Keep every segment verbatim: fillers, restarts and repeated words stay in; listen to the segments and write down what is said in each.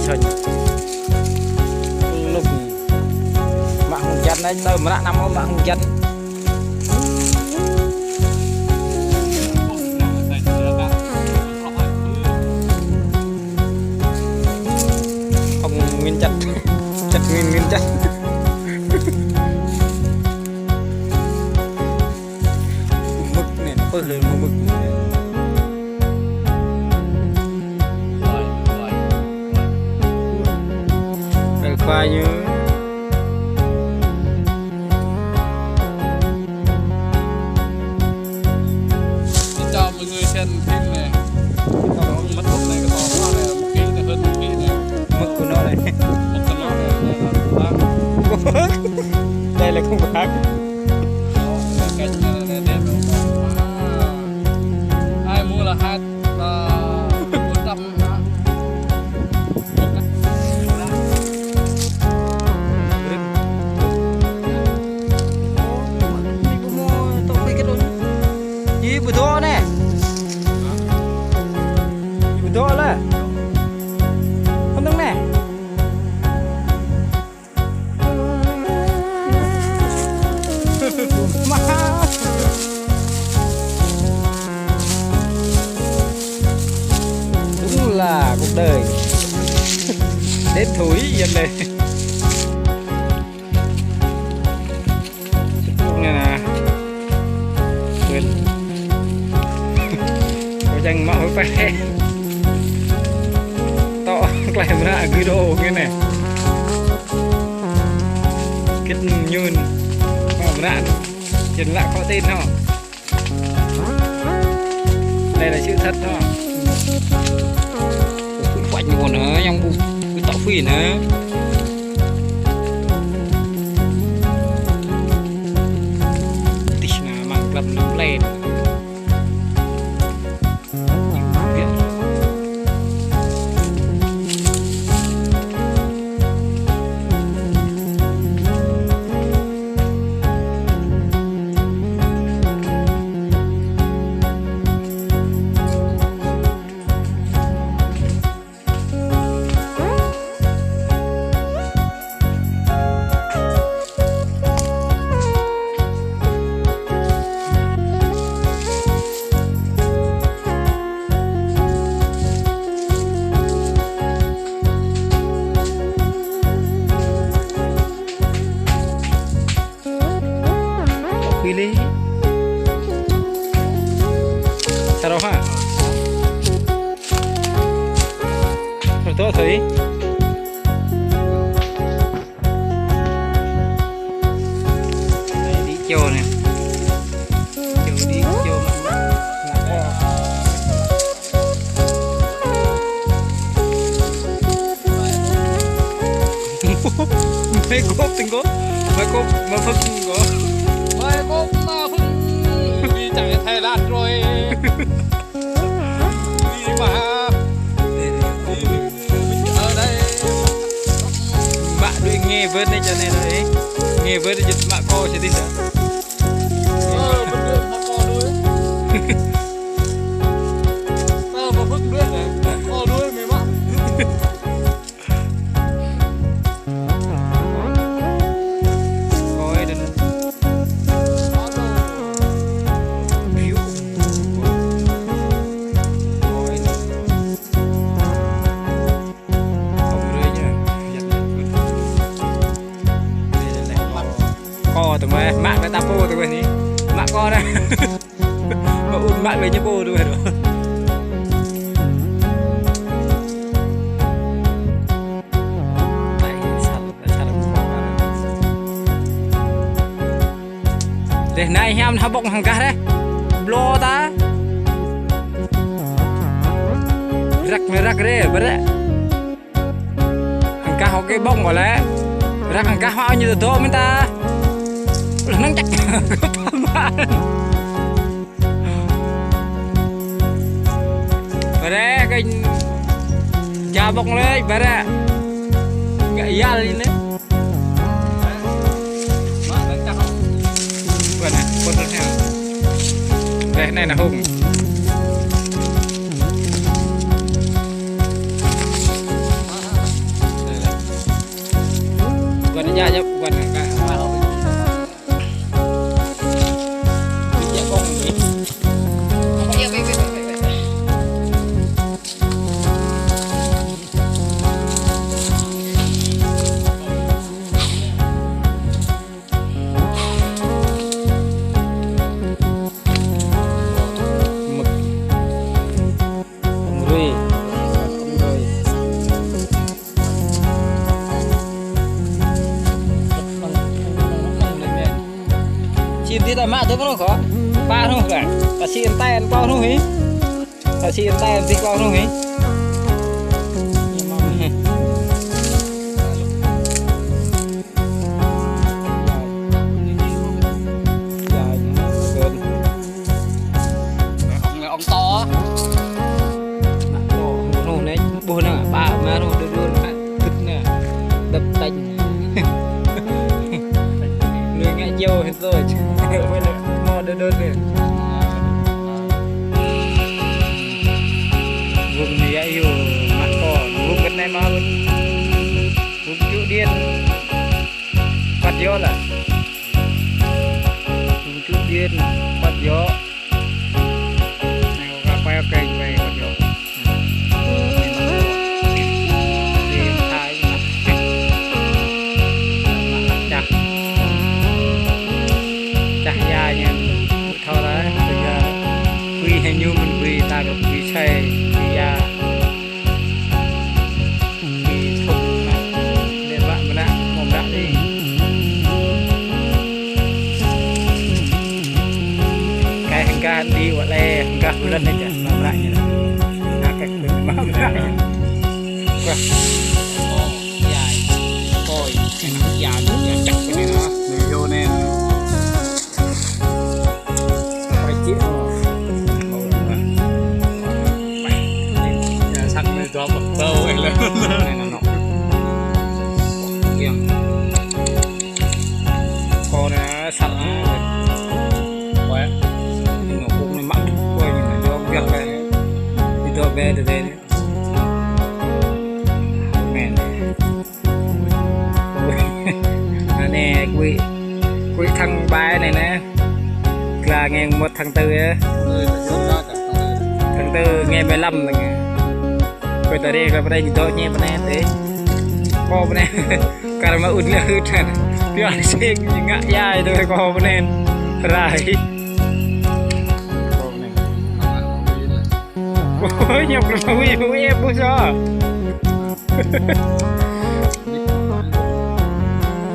Čŏng. Lŭk. Mă hơjăn anai, nao mră năm mă hơjăn. Ông Nguyên Chất. Chất Nguyên, Nguyên Chất. Mơ̆k anai, pơ lơ mơ̆k anai. Kơ khoa ñu. Cho mọi người xem phim này. Không, mất một này, cái to quá này, một ký này, hơn một ký này. Mơ̆k kơ anŭn anai. Mơ̆k kơ anŭn anai, anai, anai. Đây là không bạc. Đó, cái này là đẹp lắm. Wow. Ai mua là hai, là bốn trăm hả? Ih, ƀu dŏ anai. Ih, ƀu dŏ lĕ. Kơnơ̆ng anai. Mahal. Đúng là cuộc đời. Đến thúi dân đây. Anai anai. Quên. Kâo čang mă hơ̆ pĕ. Tŏ klei mră gơ̆ dŏ anai anai. Kĭt ñun. Mă mră. Čen lă khó tin hŏ. Đây là sự thật đó. Ui, quanh nguồn nữa, nhông bu, bu tọt phi nữa. Tih na mang lăm lăm lên. Pilih. Taruh ha. Taruh thôi. Đi chiều này. Chiều đi chiều. Mai kôp ting kôp. Mai kôp, mai phŭn kôp. Mai kôp, mai phŭn. Đi chạy Thái Lan rồi. Đi mà. Ở đây. Mă đuôi nghe bớt này cho nên đấy. Nghe bớt này mă cô sẽ đi sao? Ờ, bớt đuôi mă cô đuôi. Tao mà bớt đuôi này, mă cô đuôi mày mă. Khói đen. View. Khói đen. Không rơi nha. Giật này. Đây, đây, đây. Kơ tơ̆ng weh, mă weh ta pô tơ̆ng weh anai. Mă kơ anai. Mă ŭn mă weh ñu pô tơ̆ng weh. Reh anai hiam hơbŏk hăng gah reh. Blŏ ta. Răk mơ̆ răk reh, bơrĕ. Hăng gah hŏk kơ ƀŏng wơ̆t lĕ. Răk hăng gah hŏk ñu dŏ mơ̆n ta. Lơ̆m năng čăk. Bơrĕ kơ ja ƀŏng lĕ, bơrĕ. Gah ia lĕ anai. Reh anai, reh anai nă hung. Ya, ya, bukan, bukan. Mơ̆k. Hungry. Hungry. Sim ti ta mă tơ pơnô kơ. Pă hnŭ kơ. Ta sim ta en pă hnŭ hĭ. Ta sim ta en ti pă hnŭ hĭ. Ong, ong to. Hnŭ anai, ƀuh anai, ba ma hnŭ đu đu anai, tŭt anai. Đăp tañ. Lui ngă jeo hĭ tui. Mơ̆ đu đu anai. Vùng anai yă yua mă kơ. Vùng kơ anai mă. Vùng Trụ Điện. Quạt gió là. Vùng Trụ Điện. Quạt gió. Anai kơ quay kênh về kơ yơh. Đi Thái mà. Čah. Čah ya ñu. Thâo lah, tơ ya. Kui hĭ ñu mơ̆n kui, ta kơ kui sai, kui ya. Ih, thŭk mă. Lĕ mă mơnă, mơ̆ mă đi. Kơ hăng kơ đi wă lĕ, hăng kơ bơlăn anai čă, mă mă ñu. Hăng kơ mă mă ñu. Wah. Ơ, yai. Kôi. Yai, yai čăk anai nă. Video anai. Quay chị. Nhà săn này gió bập bầu này là. Này nó nọ. Kiêng. Kơ anai săn anai. Quay. Nó cũng mă. Quay nhìn nó gió kiêng này. Đi đo bé đơ đe. Amen. Anai, quỹ, quỹ tháng ba anai nă. Là ngày một tháng tư á. Tháng tư ngày mười lăm anai. Quỹ ta rê kơ pơđai ñu dŏ ñu pơnĕn tê. Kơ pơnĕn. Kar mă ŭt lĕ ŭt anai. Pian sing ngă yai tui kơ pơnĕn. Rai. Ôi, nhập cái màu ui, ui, em bố gió.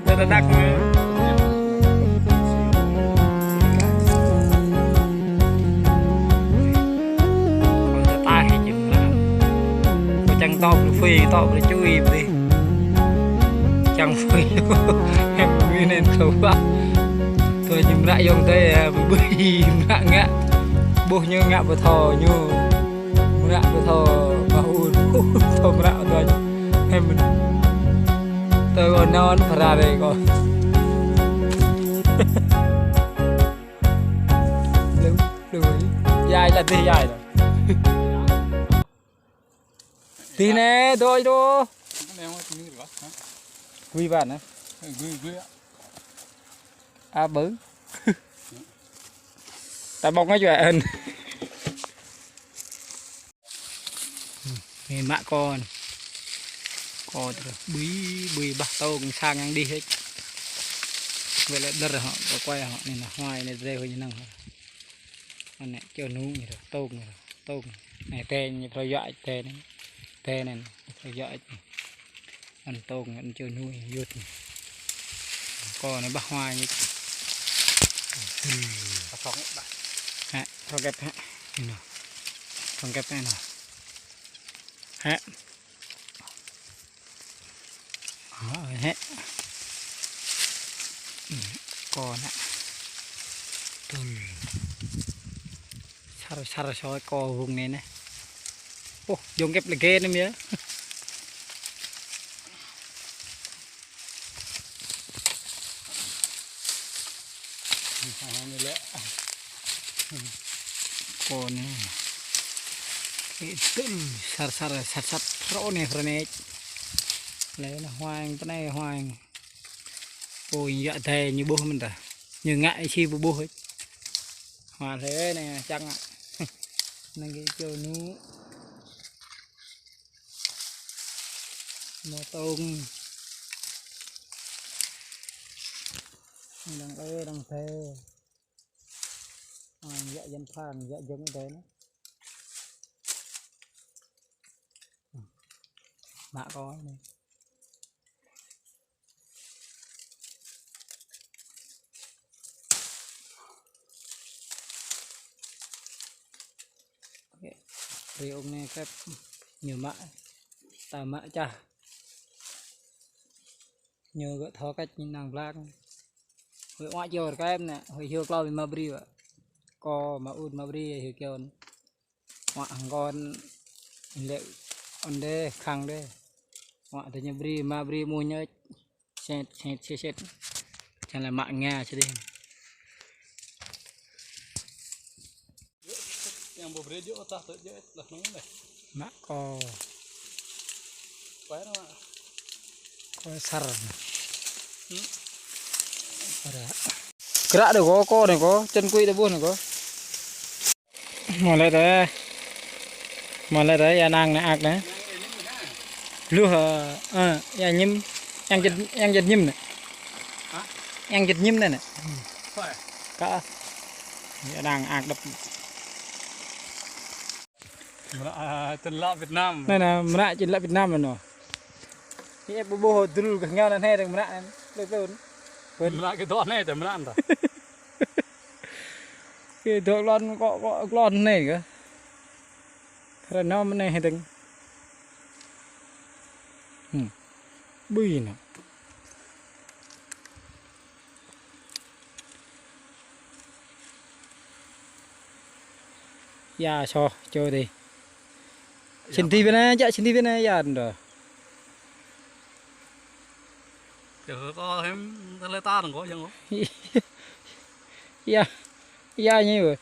Tơ tơ đắc mơ. Ôi, tơ ta hê chim lă. Ôi, čang tŏ bơlơ phi, tŏ bơlơ čui bơlơ. Čang phi. Em bơlơ anai thâo ƀă. Tui ñu mă ră yŏng tơi, bơlơ mă ngă. Ƀuh ñu ngă pơthâo ñu. Mă ră pơthâo mă ur. Pơthâo mă ră pơthâo. Hem. Tơ gô non phara rê kơ. Lu, lu. Yai lah dih yai lah. Dih nê, dôi đô. Gui ƀă nê. Gui, gui. A bơ. Ta ƀŏng ai čuă ăn. Nê mă kơ. Kơ tơlơi bui, bui bah tông sang yang dih hĕ. Wơ̆t lĕ đơr hŏ, kơ quay hŏ, anai nă huai anai drơi huai ñu năng hŏ. Anai čô nu ñu ră, tông ñu ră, tông. Anai tê ñu phrâo yua ăč tê anai. Tê anai, phrâo yua ăč anai. Ăn tông, ăn čô nu yut. Kơ anai bah huai ñu. Hă, phrâo gĕp hă. Anai nă. Phrâo gĕp anai nă. Hă. Hă, hĕ. Kơ nă. Tŭl. Sar, sar soi kơ vùng anai nă. Ôh, jông kĕp lĕ gĕ anai yơh. Anai lĕ. Kơ anai. Ê, tŭl, sar, sar, sar, sar, phrâo anai, phrâo anai. Lĕ nă huai, pơ anai huai. Ôi, yă dai ñu ƀuh mơ̆n ta. Ñu ngă ih či ƀu ƀuh. Hua hlơi anai čang ah. Năng kơ čô ñu. Mơ̆ tông. Đang ơ, đang dai. Ôi, yă Yuan phang, yă jơ̆ng dai anai. Mă kơ anai. Ri ung anai kĕp ñu mă, ta mă čah. Ñu gơ̆ thâo kĕč ñu năng blang. Hơi oă jor kĕp anai, hơi hiu klâo bi mă bri wă. Kơ mă ut mă bri hiu kion. Mă hăng kon lĕ ôn đê, khăng đê. Mă tơ ñu bri, mă bri mu ñu. Set, set, set, set. Čang lĕ mă ngă čih đih. Yang ƀu brơi jŏ tah tơ jŏ lah nong leh. Mă kơ. Kơ sar. Hră. Kră đơ kơ, kơ anai kơ, čăn kuih đơ ƀuh anai kơ. Mơ̆ lĕ tơ. Mơ̆ lĕ tơ, ia năng anai ak anai. Lu, ơ, ơ, ia ñim, yang jĕt, yang jĕt ñim anai. Hă? Yang jĕt ñim anai anai. Kơ. Ia năng ak đăp. Mră, a, čăn lăk Việt Nam. Anai anai, mră čăn lăk Việt Nam anai. Ia ƀu ƀuh dul kơ ngao anai anai, mră anai. Lu lu. Mră kơ dŏ anai, tơ mră anai. Kơ dŏ lŏn kơ, kơ, lŏn anai kơ. Hră năm anai hơdơ̆ng. Hmm. Bui anai. Ia soh, čô đih. Čin đih bơnai, jak čin đih bơnai, ia đơ. Kơ kơ hĕm tơlơi ta dong kơ yang kơ. Ia. Ia ñu.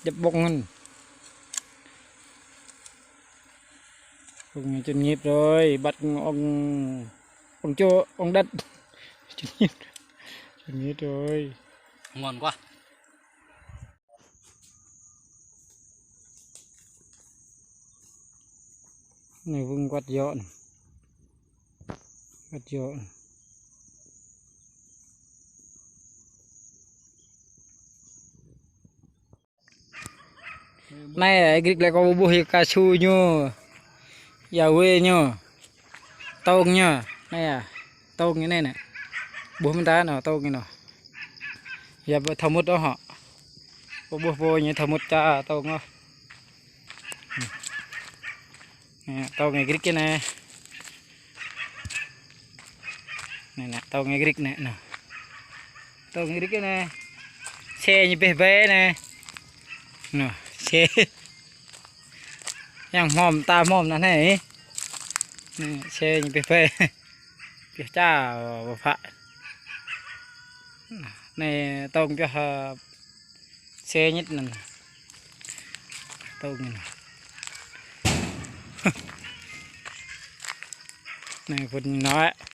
Djăp ƀong ngăn. Ông chuyên nghiệp rồi, bắt ông, ông chủ, ông đất. Chuyên nghiệp, chuyên nghiệp rồi. Ngon quá. Anai wơ̆ng kuăt yŏ anai. Kuăt yŏ anai. Anai, ih grik lĕ kơ ƀuh ia kasu ñu. Ia wê ñu. Tông ñu. Anai ia. Tông ñu anai anai. Ƀuh mơ̆n ta anai, tông ñu anai. Ia ƀu thâo mŭt ôh hŏ. Ƀu ƀuh pô ñu thâo mŭt ča tông ôh. Anai, tông ñu grik anai. Anai, anai, tông ñu grik anai, anai. Tông ñu grik anai. Xe ñu pĕh bê anai. Anai, xe. Yang hmom, ta hmom anai anai. Anai, xe ñu pĕh bê. Pĕh ča, ƀu phă. Anai, tông pĕh, ơ, xe ñit anŭn. Tông ñu anŭn. Anai, phŭn ñu anŭn.